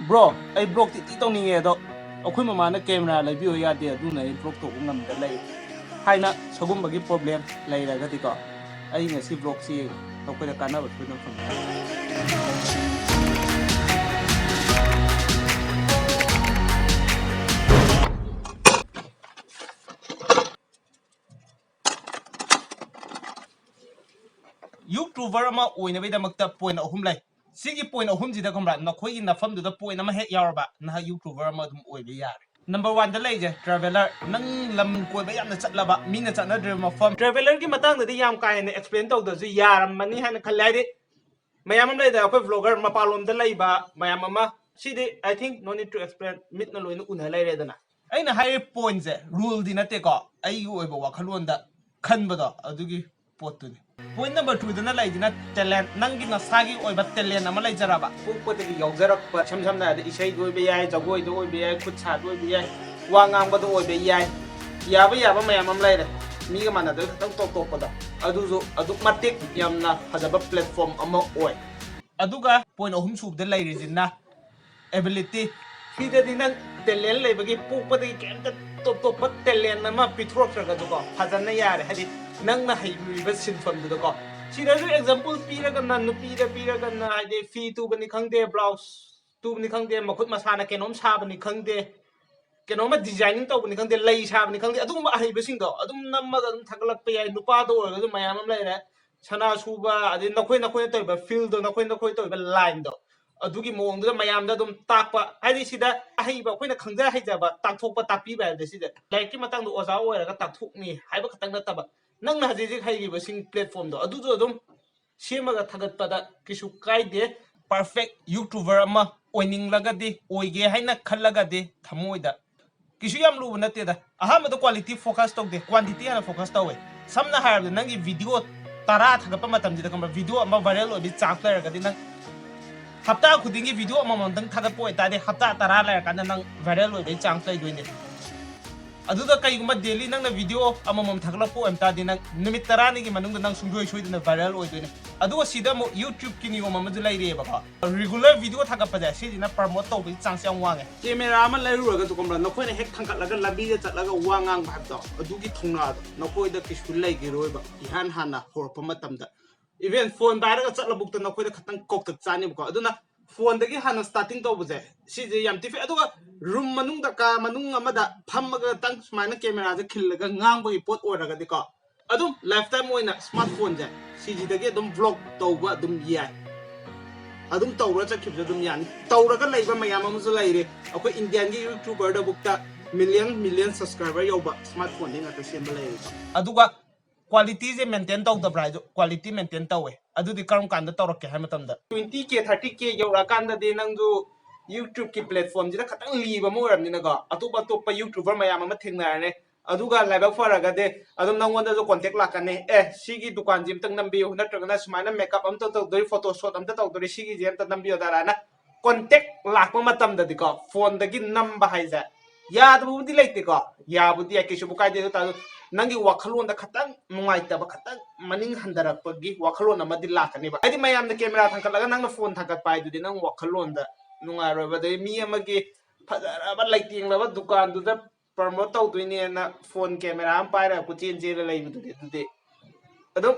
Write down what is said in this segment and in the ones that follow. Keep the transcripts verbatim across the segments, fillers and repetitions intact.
Bro, ꯑꯩ vlog T ꯇꯧꯅꯤꯡꯉꯦ, ꯑꯗꯣ ꯑꯩꯈꯣꯏ ꯃꯃꯥꯅ camera ꯂꯩꯕꯤꯌꯨ ꯌꯥꯗꯦ, ꯑꯗꯨꯅ ꯑꯩ vlog ꯇꯧꯕ ꯉꯝꯗ ꯂꯩ ꯍꯥꯏꯅ ꯁꯒꯨꯝꯕꯒꯤ problem ꯂꯩꯔꯒꯗꯤꯀꯣ, ꯑꯩ ꯉꯁꯤ vlog ꯁꯤ ꯅꯈꯣꯏꯗ ꯀꯥꯟꯅꯕ ꯁꯣꯏꯗꯅ ꯐꯪꯒꯅꯤ꯫ YouTuber ꯑꯃ ꯑꯣꯏꯅꯕꯒꯤꯗꯃꯛꯇ point ꯑꯍꯨꯝ ꯂꯩ꯫ ꯁꯤꯒꯤ point ꯑꯍꯨꯝꯁꯤꯗ, ꯈꯪꯕ꯭ꯔꯥ, ꯅꯈꯣꯏꯒꯤ ꯅꯐꯝꯗꯨꯗ point ꯑꯃ ꯍꯦꯛ ꯌꯥꯎꯔꯕ, ꯅꯍꯥꯛ YouTuber ꯑꯃ ꯑꯗꯨꯝ ꯑꯣꯏꯕ ꯌꯥꯔꯦ꯫ Number one ꯗ ꯂꯩꯁꯦ traveller꯫ ꯅꯪ ꯂꯝ ꯀꯣꯏꯕ ꯌꯥꯝꯅ ꯆꯠꯂꯕ, ꯃꯤꯅ ꯆꯠꯅꯗ꯭ꯔꯤꯕ ꯃꯐꯝ꯫ Traveller ꯒꯤ ꯃꯇꯥꯡꯗꯗꯤ ꯌꯥꯝ ꯀꯥ ꯍꯦꯟꯅ explain ꯇꯧꯗ꯭ꯔꯁꯨ ꯌꯥꯔꯝꯃꯅꯤ ꯍꯥꯏꯅ ꯈꯜꯂꯦ꯫ ꯍꯥꯏꯗꯤ ꯃꯌꯥꯝ ꯑꯃ ꯂꯩꯗꯅ, ꯑꯩꯈꯣꯏ vlogger ꯃꯄꯥꯟꯂꯣꯝꯗ ꯂꯩꯕ ꯃꯌꯥꯝ ꯑꯃ, ꯁꯤꯗꯤ I think no need to explain, ꯃꯤꯠꯅ ꯂꯣꯏꯅ ꯎꯅ ꯂꯩꯔꯦꯗꯅ꯫ ꯑꯩꯅ ꯍꯥꯏꯔꯤꯕ point ꯁꯦ rule ꯗꯤ ꯅꯠꯇꯦꯀꯣ, ꯑꯩꯒꯤ ꯑꯣꯏꯕ ꯋꯥꯈꯜꯂꯣꯟꯗ ꯈꯟꯕꯗꯣ, ꯑꯗꯨꯒꯤ ꯄꯣꯠꯇꯨꯅꯤ꯫ Point number two ꯗꯅ ꯂꯩꯁꯤꯅ talent꯫ ꯅꯪꯒꯤ ꯅꯁꯥꯒꯤ ꯑꯣꯏꯕ talent ꯑꯃ ꯂꯩꯖꯔꯕ, ꯄꯣꯛꯄꯗꯒꯤ ꯌꯥꯎꯖꯔꯛꯄ, ꯏꯁꯝ ꯁꯝꯅ ꯍꯥꯏꯔꯕꯗ ꯏꯁꯩꯗ ꯑꯣꯏꯕ ꯌꯥꯏ, ꯖꯒꯣꯏꯗ ꯑꯣꯏꯕ ꯌꯥꯏ, ꯈꯨꯠ ꯁꯥꯗ ꯑꯣꯏꯕ ꯌꯥꯏ, ꯋꯥ ꯉꯥꯡꯕꯗ ꯑꯣꯏꯕ ꯌꯥꯏ, ꯌꯥꯕ ꯌꯥꯕ ꯃꯌꯥꯝ ꯑꯃ ꯂꯩꯔꯦ꯫ ꯃꯤꯒ ꯃꯥꯟꯅꯗꯕ ꯈꯤꯇꯪ ꯇꯣꯞ ꯇꯣꯞꯄꯗ, ꯑꯗꯨꯁꯨ ꯑꯗꯨꯛ ꯃꯇꯤꯛ ꯌꯥꯝꯅ ꯐꯖꯕ platform ꯑꯃ ꯑꯣꯏ꯫ ꯑꯗꯨꯒ point ꯑꯍꯨꯝ ꯁꯨꯕꯗ ꯂꯩꯔꯤꯁꯤꯅ ability꯫ ꯁꯤꯗꯗꯤ ꯅꯪ talent ꯂꯩꯕꯒꯤ, ꯄꯣꯛꯄꯗꯒꯤ ꯀꯩꯝꯇ ꯇꯣꯞ ꯇꯣꯞꯄ talent ꯑꯃ ꯄꯤꯊꯣꯔꯛꯇ꯭ꯔꯒꯁꯨꯀꯣ, ꯐꯖꯅ ꯌꯥꯔꯦ꯫ ꯍꯥꯏꯗꯤ ꯅꯪꯅ ꯍꯩꯔꯤꯕ ꯁꯤꯟꯐꯝꯗꯨꯗꯀꯣ꯫ ꯁꯤꯗꯁꯨ example ꯄꯤꯔꯒꯅ, ꯅꯨꯄꯤꯗ ꯄꯤꯔꯒꯅ, ꯍꯥꯏꯗꯤ ꯐꯤ ꯇꯨꯕꯅꯤ ꯈꯪꯗꯦ, blouse ꯇꯨꯕꯅꯤ ꯈꯪꯗꯦ, ꯃꯈꯨꯠ ꯃꯁꯥꯅ ꯀꯩꯅꯣꯝ ꯁꯥꯕꯅꯤ ꯈꯪꯗꯦ, ꯀꯩꯅꯣꯝꯃ designing ꯇꯧꯕꯅꯤ ꯈꯪꯗꯦ, ꯂꯩ ꯁꯥꯕꯅꯤ ꯈꯪꯗꯦ, ꯑꯗꯨꯒꯨꯝꯕ ꯑꯍꯩꯕꯁꯤꯡꯗꯣ ꯑꯗꯨꯝ ꯅꯝꯃꯒ ꯑꯗꯨꯝ ꯊꯥꯒꯠꯂꯛꯄ ꯌꯥꯏ꯫ ꯅꯨꯄꯥꯗ ꯑꯣꯏꯔꯒꯁꯨ ꯃꯌꯥꯝ ꯑꯃ ꯂꯩꯔꯦ, ꯁꯅꯥ ꯁꯨꯕ, ꯑꯗꯩ ꯅꯈꯣꯏ ꯅꯈꯣꯏꯅ ꯇꯧꯔꯤꯕ field ꯗꯣ, ꯅꯈꯣꯏ ꯅꯈꯣꯏ ꯇꯧꯔꯤꯕ line ꯗꯣ, ꯑꯗꯨꯒꯤ ꯃꯑꯣꯡꯗꯨꯗ ꯃꯌꯥꯝꯗ ꯑꯗꯨꯝ ꯇꯥꯛꯄ꯫ ꯍꯥꯏꯗꯤ ꯁꯤꯗ ꯑꯍꯩꯕ, ꯑꯩꯈꯣꯏꯅ ꯈꯪꯖ ꯍꯩꯖꯕ ꯇꯥꯛꯊꯣꯛꯄ, ꯇꯥꯛꯄꯤꯕ ꯍꯥꯏꯕꯗꯤ ꯁꯤꯗ ꯂꯥꯏꯔꯤꯛꯀꯤ ꯃꯇꯥꯡꯗ ꯑꯣꯖꯥ ꯑꯣꯏꯔꯒ ꯇꯥꯛꯊꯣꯛꯅꯤ ꯍꯥꯏꯕ ꯈꯛꯇꯪ ꯅꯠꯇꯕ, ꯅꯪꯅ ꯍꯧꯖꯤꯛ ꯍꯧꯖꯤꯛ ꯍꯩꯔꯤꯕꯁꯤꯡ platform ꯗꯣ ꯑꯗꯨꯁꯨ ꯑꯗꯨꯝ ꯁꯦꯝꯃꯒ ꯊꯥꯒꯠꯄꯗ ꯀꯩꯁꯨ ꯀꯥꯏꯗꯦ꯫ Perfect YouTuber ꯑꯃ ꯑꯣꯏꯅꯤꯡꯂꯒꯗꯤ, ꯑꯣꯏꯒꯦ ꯍꯥꯏꯅ ꯈꯜꯂꯒꯗꯤ, ꯊꯃꯣꯏꯗ ꯀꯩꯁꯨ ꯌꯥꯝ ꯂꯨꯕ ꯅꯠꯇꯦꯗ꯫ ꯑꯍꯥꯟꯕꯗ quality focus ꯇꯧꯗꯦ, quantity ꯍꯥꯟꯅ focus ꯇꯧꯋꯦ꯫ ꯁꯝꯅ ꯍꯥꯏꯔꯕꯗ, ꯅꯪꯒꯤ video ꯇꯔꯥ ꯊꯥꯒꯠꯄ ꯃꯇꯝꯁꯤꯗ, ꯈꯪꯕ꯭ꯔꯥ, video ꯑꯃ viral ꯑꯣꯏꯕꯒꯤ chance ꯂꯩꯔꯒꯗꯤ, ꯅꯪ ꯍꯞꯇꯥ ꯈꯨꯗꯤꯡꯒꯤ video ꯑꯃꯃꯝꯇꯪ ꯊꯥꯒꯠꯄ ꯑꯣꯏꯇꯥꯔꯗꯤ, ꯍꯞꯇꯥ ꯇꯔꯥ ꯂꯩꯔꯀꯥꯟꯗ ꯅꯪ viral ꯑꯣꯏꯕꯒꯤ chance ꯂꯩꯗꯣꯏꯅꯦ꯫ ꯑꯗꯨꯗ ꯀꯩꯒꯨꯝꯕ daily ꯅꯪꯅ video ꯑꯃꯃꯝ ꯊꯥꯒꯠꯂꯛꯄ ꯑꯣꯏꯕ ꯇꯥꯔꯗꯤ, ꯅꯪ ꯅꯨꯃꯤꯠ ꯇꯔꯥꯅꯤꯒꯤ ꯃꯅꯨꯡꯗ ꯅꯪ ꯁꯨꯡꯁꯣꯏ ꯁꯣꯏꯗꯅ viral ꯑꯣꯏꯗꯣꯏꯅꯦ꯫ ꯑꯗꯨꯒ ꯁꯤꯗ ꯑꯃꯨꯛ YouTube-ꯀꯤ ꯅꯤꯌꯣꯝ ꯑꯃꯁꯨ ꯂꯩꯔꯤꯑꯕꯀꯣ꯫ Regular video ꯊꯥꯒꯠꯄꯁꯦ ꯁꯤꯁꯤꯅ promote ꯇꯧꯕꯒꯤ chance ꯌꯥꯝ ꯋꯥꯡꯉꯦ꯫ Camera ꯑꯃ ꯂꯩꯔꯨꯔꯒꯁꯨ ꯈꯪꯕ꯭ꯔꯥ, ꯅꯈꯣꯏꯅ ꯍꯦꯛ ꯊꯥꯡꯒꯠꯂꯒ ꯂꯝꯕꯤꯗ ꯆꯠꯂꯒ ꯋꯥ ꯉꯥꯡꯕ ꯍꯥꯏꯕꯗꯣ, ꯑꯗꯨꯒꯤ ꯊꯧꯅꯥꯗꯣ ꯅꯈꯣꯏꯗ ꯀꯩꯁꯨ ꯂꯩꯈꯤꯔꯣꯏꯕ ꯏꯍꯥꯟ ꯍꯥꯟꯅ ꯍꯧꯔꯛꯄ ꯃꯇꯝꯗ꯫ Even phone ꯄꯥꯏꯔꯒ ꯆꯠꯂꯕꯨꯛꯇ ꯅꯈꯣꯏꯗ ꯈꯇꯪ ꯀꯣꯛꯇ ꯆꯥꯅꯤꯕꯀꯣ꯫ ꯑꯗꯨꯅ phone-ꯗꯒꯤ ꯍꯥꯟꯅ starting ꯇꯧꯕꯁꯦ ꯁꯤꯁꯦ ꯌꯥꯝ ꯊꯤ ꯐꯩ꯫ ꯑꯗꯨꯒ room ꯃꯅꯨꯡꯗ, ꯀꯥ ꯃꯅꯨꯡ ꯑꯃꯗ ꯐꯝꯃꯒ ꯇꯪ ꯁꯨꯃꯥꯏꯅ camera-ꯁꯦ ꯈꯤꯜꯂꯒ ꯉꯥꯡꯕꯒꯤ ꯄꯣꯠ ꯑꯣꯏꯔꯒꯗꯤꯀꯣ, ꯑꯗꯨꯝ lifetime ꯑꯣꯏꯅ smartphone-ꯁꯦ ꯁꯤꯁꯤꯗꯒꯤ ꯑꯗꯨꯝ vlog ꯇꯧꯕ ꯑꯗꯨꯝ ꯌꯥꯏ꯫ ꯑꯗꯨꯝ ꯇꯧꯔ ꯆꯠꯈꯤꯕꯁꯨ ꯑꯗꯨꯝ ꯌꯥꯅꯤ꯫ ꯇꯧꯔꯒ ꯂꯩꯕ ꯃꯌꯥꯝ ꯑꯃꯁꯨ ꯂꯩꯔꯦ꯫ ꯑꯩꯈꯣꯏ Indian-ꯒꯤ YouTuber-ꯗꯕꯨꯛꯇ million, million subscriber ꯌꯧꯕ smartphone-ꯗꯤ ꯉꯥꯛꯇ ꯁꯦꯝꯕ ꯂꯩꯔꯦꯀꯣ꯫ ꯑꯗꯨꯒ quality-ꯁꯦ maintain ꯇꯧꯗꯕ꯭ꯔꯥ ꯍꯥꯏꯁꯨ, quality maintain ꯇꯧꯋꯦ꯫ ꯑꯗꯨꯗꯤ ꯀꯔꯝ ꯀꯥꯟꯗ ꯇꯧꯔꯛꯀꯦ ꯍꯥꯏ ꯃꯇꯝꯗ, twenty K, thirty K ꯌꯧꯔꯛꯑꯀꯥꯟꯗꯗꯤ ꯅꯪꯁꯨ YouTube-ꯀꯤ platform-ꯁꯤꯗ ꯈꯇꯪ ꯂꯤꯕ ꯑꯃ ꯑꯣꯏꯔꯕꯅꯤꯅꯀꯣ, ꯑꯇꯣꯞ ꯑꯇꯣꯞꯄ YouTuber ꯃꯌꯥꯝ ꯑꯃ ꯊꯦꯡꯅꯔꯅꯤ꯫ ꯑꯗꯨꯒ ꯂꯥꯏꯕꯛ ꯐꯔꯒꯗꯤ ꯑꯗꯨꯝ ꯅꯪꯉꯣꯟꯗꯁꯨ contact ꯂꯥꯛꯀꯅꯤ, "ꯑꯦ, ꯁꯤꯒꯤ ꯗꯨꯀꯥꯟꯁꯤ ꯑꯝꯇꯪ ꯅꯝꯕꯤꯌꯨ, ꯅꯠꯇ꯭ꯔꯒꯅ ꯁꯨꯃꯥꯏꯅ makeup ꯑꯝꯇ ꯇꯧꯗꯣꯔꯤ, photo shoot ꯑꯝꯇ ꯇꯧꯗꯣꯔꯤ, ꯁꯤꯒꯤꯁꯦ ꯑꯝꯇ ꯅꯝꯕꯤꯌꯨ" ꯗꯥꯔꯥꯅ contact ꯂꯥꯛꯄ ꯃꯇꯝꯗꯗꯤꯀꯣ, phone-ꯗꯒꯤ ꯅꯝꯕ ꯍꯥꯏꯁꯦ ꯌꯥꯗꯕꯕꯨꯗꯤ ꯂꯩꯇꯦꯀꯣ, ꯌꯥꯕꯨꯗꯤ ꯌꯥꯏ, ꯀꯩꯁꯨꯕꯨ ꯀꯥꯏꯗꯦ꯫ ꯑꯗꯨ ꯇꯥꯔꯁꯨ ꯅꯪꯒꯤ ꯋꯥꯈꯜꯂꯣꯟꯗ ꯈꯇꯪ ꯅꯨꯡꯉꯥꯏꯇꯕ, ꯈꯇꯪ ꯃꯅꯤꯡ ꯍꯟꯊꯔꯛꯄꯒꯤ ꯋꯥꯈꯜꯂꯣꯟ ꯑꯃꯗꯤ ꯂꯥꯛꯀꯅꯤꯕ꯫ ꯍꯥꯏꯗꯤ ꯃꯌꯥꯝꯅ camera ꯊꯥꯡꯒꯠꯂꯒ ꯅꯪꯅ phone ꯊꯥꯡꯒꯠꯄ ꯍꯥꯏꯗꯨꯗꯤ ꯅꯪ ꯋꯥꯈꯜꯂꯣꯟꯗ ꯅꯨꯡꯉꯥꯏꯔꯣꯏꯕ꯫ ꯑꯗꯩ ꯃꯤ ꯑꯃꯒꯤ ꯐꯖꯔꯕ ꯂꯩꯇꯦꯡꯂꯕ ꯗꯨꯀꯥꯟꯗꯨꯗ promote ꯇꯧꯗꯣꯏꯅꯦꯅ phone camera ꯑꯃ ꯄꯥꯏꯔꯒ ꯀꯣꯏꯆꯦꯟ ꯆꯦꯜꯂ ꯂꯩꯕꯗꯨꯗꯤ, ꯑꯗꯨꯗꯤ ꯑꯗꯨꯝ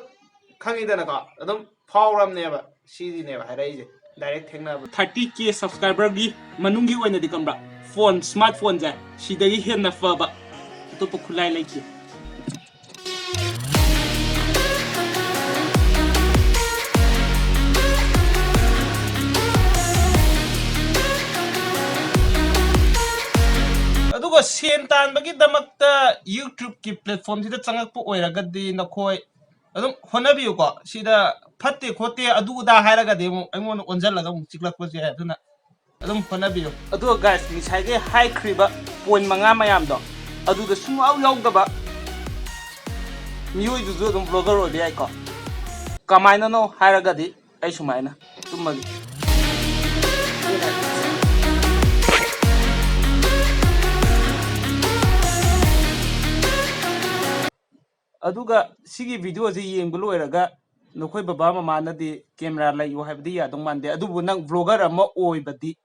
ꯈꯪꯉꯤꯗꯅꯀꯣ, ꯑꯗꯨꯝ ꯐꯥꯎꯔꯝꯅꯦꯕ꯫ ꯁꯤꯗꯤꯅꯦꯕ ꯍꯥꯏꯔꯛꯏꯁꯦ, direct ꯊꯦꯡꯅꯕ꯫ Thirty K subscriber-ꯒꯤ ꯃꯅꯨꯡꯒꯤ ꯑꯣꯏꯅꯗꯤ ꯈꯪꯕ꯭ꯔꯥ, phone, smartphone-ꯁꯦ ꯁꯤꯗꯒꯤ ꯍꯦꯟꯅ ꯐꯕ ꯑꯇꯣꯞꯄ ꯈꯨꯠꯂꯥꯏ ꯂꯩꯇꯦ꯫ ꯑꯗꯨꯒ ꯁꯦꯟ ꯇꯥꯟꯕꯒꯤꯗꯃꯛꯇ YouTube-ꯀꯤ platform-ꯁꯤꯗ ꯆꯪꯉꯛꯄ ꯑꯣꯏꯔꯒꯗꯤ ꯅꯈꯣꯏ ꯑꯗꯨꯝ ꯍꯣꯠꯅꯕꯤꯌꯨꯀꯣ꯫ ꯁꯤꯗ ꯐꯠꯇꯦ ꯈꯣꯠꯇꯦ ꯑꯗꯨ ꯑꯗꯥ ꯍꯥꯏꯔꯒꯗꯤ ꯑꯃꯨꯛ ꯑꯩꯉꯣꯟꯗ ꯑꯣꯟꯁꯤꯜꯂꯒ ꯑꯃꯨꯛ ꯆꯤꯛꯂꯛꯄꯁꯨ ꯌꯥꯏ꯫ ꯑꯗꯨꯅ ꯑꯗꯨꯝ ꯍꯣꯠꯅꯕꯤꯌꯨ꯫ ꯑꯗꯨꯒ guys, ꯉꯁꯥꯏꯒꯤ ꯍꯥꯏꯈ꯭ꯔꯤꯕ point ꯃꯉꯥ ꯃꯌꯥꯝꯗꯣ, ꯑꯗꯨꯗ ꯁꯨꯡꯌꯥꯎ ꯌꯥꯎꯗꯕ ꯃꯤꯑꯣꯏꯗꯨꯁꯨ ꯑꯗꯨꯝ vlogger ꯑꯣꯏꯕ ꯌꯥꯏꯀꯣ꯫ ꯀꯃꯥꯏꯅꯅꯣ ꯍꯥꯏꯔꯒꯗꯤ, ꯑꯩ ꯁꯨꯃꯥꯏꯅ ꯇꯨꯝꯃꯒꯦ꯫ ꯑꯗꯨꯒ ꯁꯤꯒꯤ video-ꯁꯤ ꯌꯦꯡꯕ ꯂꯣꯏꯔꯒ ꯅꯈꯣꯏ ꯕꯕꯥ ꯃꯃꯥꯅꯗꯤ ꯀꯦꯃꯦꯔꯥ ꯂꯩꯌꯨ ꯍꯥꯏꯕꯗꯤ ꯌꯥꯗꯧ ꯃꯥꯟꯗꯦ, ꯑꯗꯨꯕꯨ ꯅꯪ ꯕ꯭ꯂꯣꯒꯔ ꯑꯃ ꯑꯣꯏꯕꯗꯤ